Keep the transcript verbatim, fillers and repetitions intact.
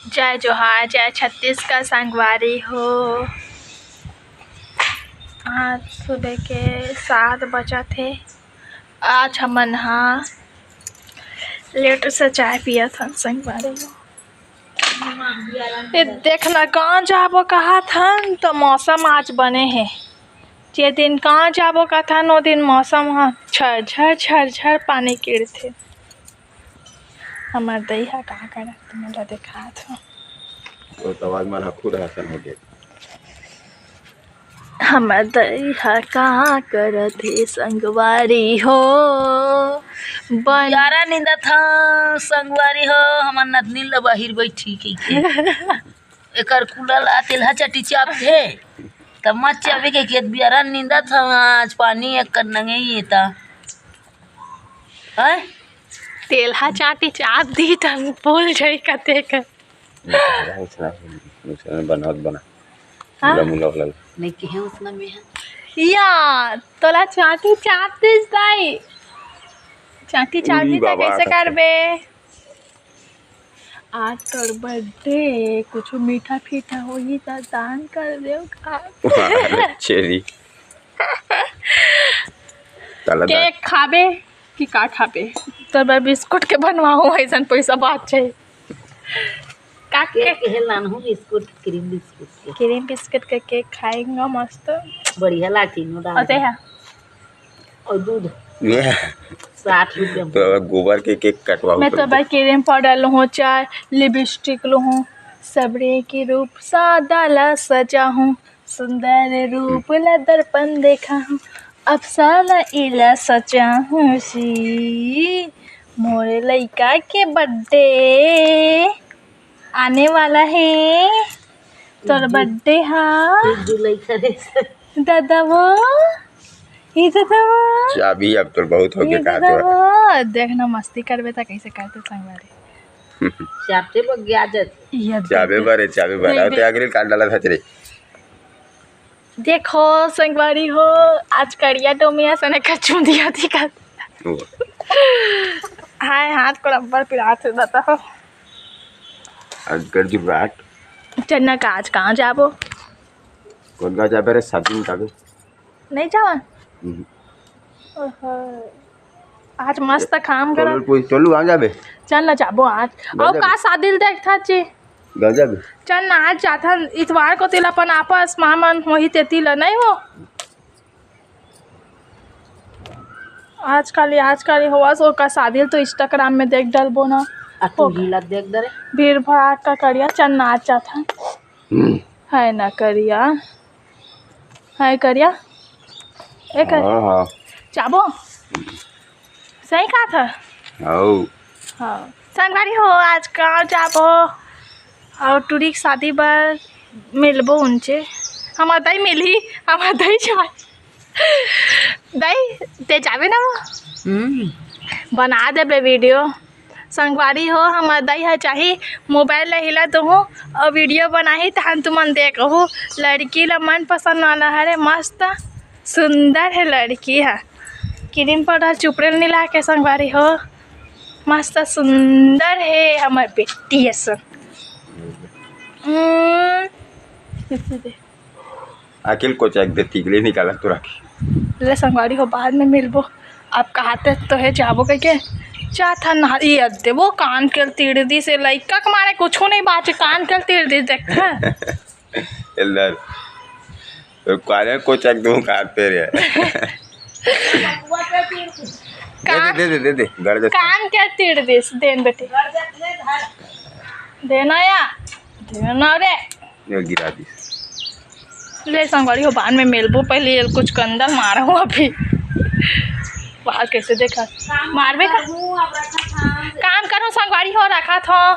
जय जोहार, जय छत्तीसगढ़ संगवारी हो। आज सुबह के सात बजत हे। आज हमन हा लेट से चाय पियत हन संगवारी हो। ए, देख ना, कहाँ जाबो कहत हन, तो मौसम आज बने हे। जे दिन कहाँ जाबो कहत हन, ओ दिन मौसम ह झरझर, झरझर पानी गिरथे। हमर दई ह का करत, तुमन ला देखात हव। वो तो आवाज मन ह खुद हसन हो गे। हमर दई ह का करत हे संगवारी हो। बन- बियारा निंदत हन संगवारी हो, हमर नतनी ल बाहिर बैठी कहिके। एकर कुला ला तेलहा चाटी चाप दे, त मत चाबे कहिके बियारा निंदत हन, आज पानी एकर नंगे ये त। हैं? तेलहा चाटी चाप दी त बोल जाई कते कर। नहीं, उसना, उसना बनावत बना। हाँ? मुला, मुला वाला। नहीं किहे उसना में है। या, तोला चाटी चाप दिस दाई। चाटी चाप ई दी त बाबा, कैसे करबे? आज तोर birthday, कुछ मीठा फीठा होही त दान कर देव का? वाह, छेरी। ताला दा- केक खाबे? कि का खाबे? तोर बर बिस्कुट के बनवाहूँ, अइसन पैसा बात चाही। का केक केक? के लानहूँ बिस्कुट, क्रीम बिस्कुट के। क्रीम बिस्कुट के केक खाएंगे मस्त। बढ़िया लागथे, नो डाल अते के। है। और दूध। ये। साठ रुपया में। तो अब गोबर के केक कटवाहूँ मैं तो तुमको। भाई क्रीम पाउडर लूँ, चाहे लिपस्टिक लूँ, सबरे के रूप सादा ला सजाहूँ। सुंदर रूप ला दर्पण देखाहूँ, अफसाना इला सजाहूँ जी। मोरे लइका के birthday आने वाला हे, तोर हम्म। Birthday हा। एक जुलाई करे से। दादा वो, ये दादा वो। चाबी अब तोर बहुत हो ये गया, कहा दादा तो। वो। देख ना, मस्ती करबे त कैसे करते संगवारी। चाबते बग्गे आ जाते। ये चाबे देख। बरे, चाबे बरे। देख, अउ ते देख। अगले काट डाला था तेरे। देखो संगवारी हो, आज करिया डोमिया सने कचू दिया दिखा। ओ। हाय, हाथ को रबर पिरात हे, बताओ। आज कर जुबराट। चन्ना का आज कहाँ जाबो? कौन कहाँ जाबे रे? शादी में जाबे। नहीं जावन? हम्म। ओहो। आज मस्त काम चलो, करत। कोई चलू, आ जाबे। चल ना, जाबो आज। ना अउ जाबे। का शादी ल देखथा जी? ना जाबे। चल ना, आज जाथन, इतवार को तिला अपन आपस मामन होही तेती ल, नहीं हो? आजकल, आजकल होवस, ओकर शादी ल तो Instagram में देख डलबो ना। आ तू ओकर ही ला देख दे रे। भीड़ भड़ाका करिया, चल ना, आज जाथन। हम्म। है ना करिया? है करिया? ए कर। हाँ, हाँ। जाबो? सही कहा था? हौ। हाँ। संगवारी हो, आज गाँव जाबो अउ टूरी के शादी बर मिलबो उनचे। हमर दई मिलही, हमर दई जाए। दई, ते जाबे ना वो? हम्म। बना देबे video। संगवारी हो, हमर दई ह चाही मोबाइल ला हिला दोहूँ अउ video बनाही, तहन तुमन देखहू। लड़की ला मन पसंद वाला हरे, मस्त सुंदर हे लड़की ह। क्रीम पाउडर चुपड़ेल मिला के संगवारी हो, मस्त सुंदर हे हमर बेटी असन। हम्म। अकेल कोचा एक दे तिगले निकाला तो राखी। ले संगवारी हो, बाद में मिलबो। अब कहते तो हे जाबो कहिके। जाथन ना, ये अद्दे वो कान के तीर दिस, लइका के मारे कुछू नहीं बाचे, कान के तीर दिस, देख। एल्दर, तो काले कोचा एक दो कान पे रे। का? दे, दे, दे, दे, दे, गड़ दे। कान के तीर दिस, देन बेटी। देना या, देना रे। ये गिरा दिस। ले संगवारी हो, बाद में मिलबो, पहले ये कुछ कंदल मारहूँ अभी। बाहर कैसे देखा? मारबे का? काम करूँ संगवारी हो, रखा था।